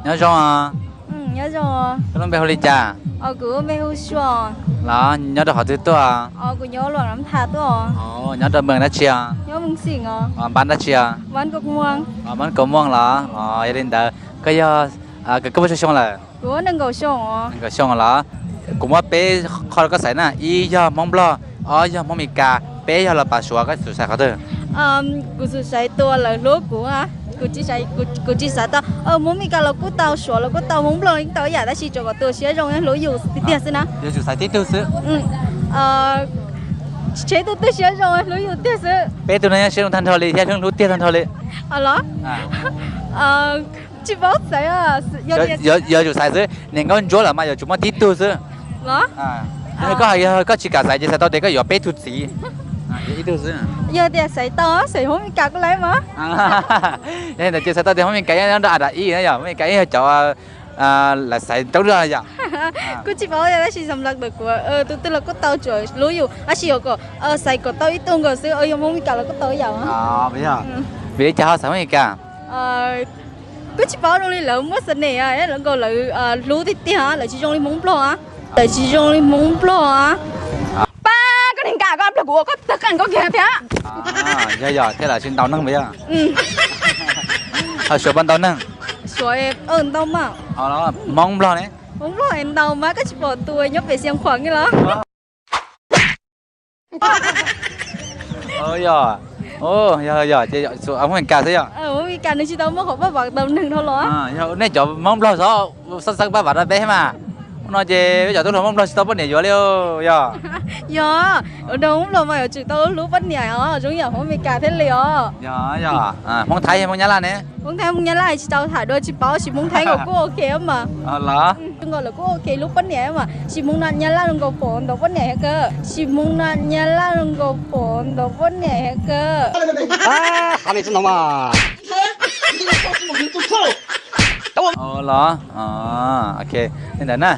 Nyob zoo os. Koj lub npe hu li cas? Los nyob rau qhov twg tuaj? Nyob rau mees dab tsi os? Npab dab tsi os? Npab Kaus Muas los? Yog li ntawd koj yog, koj puas tsawg xyoo lawm? Nees nkaum xyoo los? Kuv muab peb qho rau koj xaiv na, ib yog Hmoob Nplog, ob yog Hmoob Mes Kas, peb yog los pas Suav, koj xum xaiv qhov twg? Kuv xum xaiv tus lawv hlub kuv. Kuv tsis xaiv tau, Hmoob Mes Kas los kuj tau, Suav los kuj tau, Hmoob Nplog los yeej tau ib yam, tab sis tsuas kom tus siab zoo hlub yus tiag tiag xwb na. Yog tsum xaiv tib tug xwb. Tseb tug twg siab zoo hlub yus tiag xwb. Peb tug no yeej siab zoo tag nrho li thiab hlub tiag tag nrho li. Los? Tsis paub xaiv. Yog tsum xaiv xwb, niam nkauj ntsuab lawm mas yuav tsum muaj tib tug xwb. Los? Koj hais yog koj tsis kam xaiv ces xaiv tau tias koj yuav peb tug txiv. Ib tug xwb. Yog tias xaiv tau, xaiv Hmoob Mes Kas kuj laiv mas. Yog li ntawd ces xaiv tau tias Hmoob Mes Kas nyob rau a dam ib na, yog Hmoob Mes Kas ib yog cov lawv xaiv ntau zog yom. Kuj tsis paub tab sis xam laj ntawm kuv, tus twg los kuj tau, tsuas hlub yus, tab sis yuav kom xaiv kom tau ib tug nkaus xwb, yog Hmoob Mes Kas los kuj tau ib yam. Vim li cas ho xaiv Hmoob Mes Kas? Kuj tsis paub, zoo li lawv muaj xas nes, lawv nkaus lawv hlub tiag tiag, lawv tsis zoo li Hmoob Nplog. Lawv tsis zoo li Hmoob Nplog. Pab koj niag Kas, koj pliag kuv ua koj tag koj koj kiag thiab. Yog yog thiab, lawv tsis ntau neeg puas yog? Ho Suav puas ntau neeg? Suav ntau mas. Hmoob Nplog ne? Hmoob Nplog ntau mas, koj tsis pom tus nyob pem Xeev Khuam kiag los? Yog, yog yog ces Hmoob Mes Kas xwb yog? Hmoob Mes Kas nws tsis tau muaj qhov paj vam ntau neeg dhau los. Yog nej cov Hmoob Nplog xov xeeb paj vam rau peb mas. Hnub no ces peb cov tub hluas Hmoob Nplog tsis tau poj niam yuav li yog? Yog, ua rau Hmoob Nplog mas yuav tsum tau hlub poj niam os, zoo yam Hmoob Mes Kas thiaj li os. Yog yog, Hmoob Thaib Hmoob Nyab Laj ne? Hmoob Thaib Hmoob Nyab Laj tsis tau tham dua, tsis paub, tab sis Hmoob Thaib nkaus kuj ok mas. Los? Zoo nkaus lawv kuj ok hlub poj niam mas, sis Hmoob Nyab Laj zoo nkaus pom ntau poj niam thiab kawg, sis Hmoob Nyab Laj zoo nkaus pom ntau poj niam thiab kawg. Los, ok, li ntawd na.